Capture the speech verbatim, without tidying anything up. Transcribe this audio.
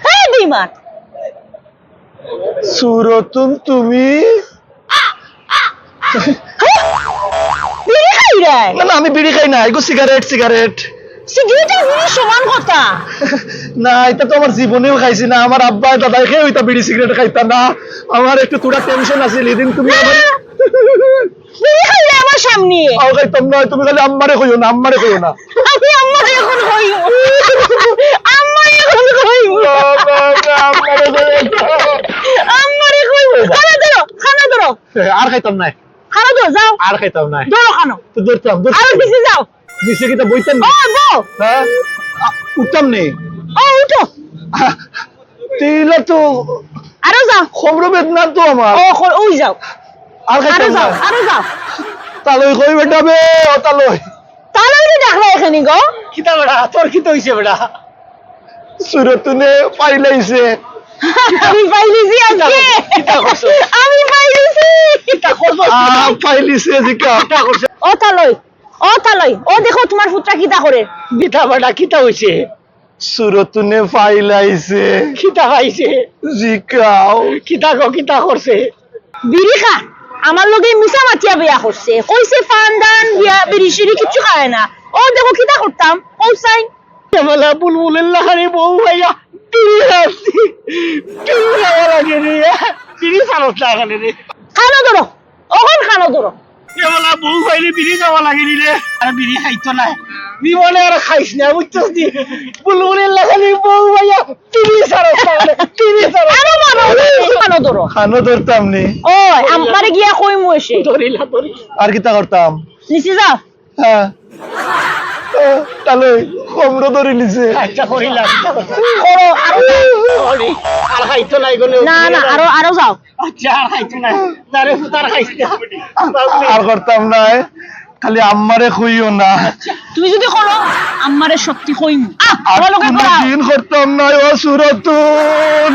হ্যাঁ, বেইমান। সুরতুন, তুমি? বিড়ি খাইরায়? না, না, আমি বিড়ি খাই না, এগু সিগারেট, সিগারেট। সিগারেট আর বিড়ি সমান কথা। না, ইতা তো আমার জীবনেও খাইছি না। আমার আব্বায় দাদায় কেউ ইতা বিড়ি সিগারেট খাইতা না। আমার একটু থুড়া টেনশন আছিল, এদিন তুমি আমার বিড়ি খাইলে আমার সামনে। আও খাইতাম না, তুমি খালি আম্মারে কইও না, আম্মারে কইও না। আমি আম্মারে এখন কইমু। আম্মারে এখন কইমু। না, না, না, আম্মারে কইও না। আম্মারে কইমু। খানা ধরো, খানা ধরো। আর খাইতাম না। খানা ধরো, যাও। আর খাইতাম না। ধরো খানো। তো ধরতাম, ধরতাম। আরো নিচে যাও। নিচে কিতা বইতাম না? ও, বও। হ্যাঁ? আ, উঠতাম নে। ও, উঠো। আ, তিলা তো আরো যাও। খবর বেদনা তো আমার। ও, খ-, ওই যাও। আর খাইতাম আরো যাও, না। আরো যাও। তালই কই বেটা বে, ও তালই। তালই রে ডাকলা এখানে গো। কিতা বেটা, তোর কিতা হইছে বেটা? সুরতুনে পাইলাইছে। আমি পাইলিছি আজকে। কিতা করছো? আমি পাইলিছি। কিতা করছো? আ, পাইলিছে জিকা। কিতা করছো? ও তালই, ও তালই, ও দেখো তোমার পুত্রা কিতা করে। কিতা বেটা, কিতা হইছে? সুরতুনে পাইলাইছে। কিতা পাইছে? জিকাও। কিতা গো, কিতা করছে? বিড়ি খা, আমার লগে মিছা মাতিয়া বিয়া করছে। কইছে পান দান, বিয়া, বিড়ি সিড়ি কিচ্ছু খায় না। ও দেখো কিতা করতাম, ও চাই। এবেলা বুলবুলের লাখানি বউ পাইয়া বিড়ি খাচ্ছি। বিড়ি খাওয়া লাগে রে, বিড়ি ছাড়স না এখানে রে। খানো ধরো, অখন খানো ধরো। এবেলা বউ পাইলে বিড়ি খাওয়া লাগে নি রে। আর বিড়ি খাইতো না। জীবনে আর খাইস না, বুঝছস নি? বুলবুলের লাখানি বউ পাইয়া বিড়ি ছাড়স না এখানে, বিড়ি ছাড়স। আরো মারো, খানো ধরো। খানো ধরতাম নি। ও, আমারে গিয়া কইমু এসে। ধরিলা, ধরিলা। আর কিতা করতাম? নিচে যাও। হ্যাঁ। ও, তাহলে খবরও ধরে নিছে। আচ্ছা, করিলাম। করো, আরো করো। আর খাইতো নাই গো, না, না, আরো, আরো যাও। আচ্ছা, আর খাইতো নাই। তারে ফুতার খাইছে। আর করতাম না, খালি আম্মারে কইও না। তুমি যদি করো, আম্মারে সত্যি কইমু। আহ, আর ভালো করে কোনো করাও। দিন করতাম না, ও সুরতুন।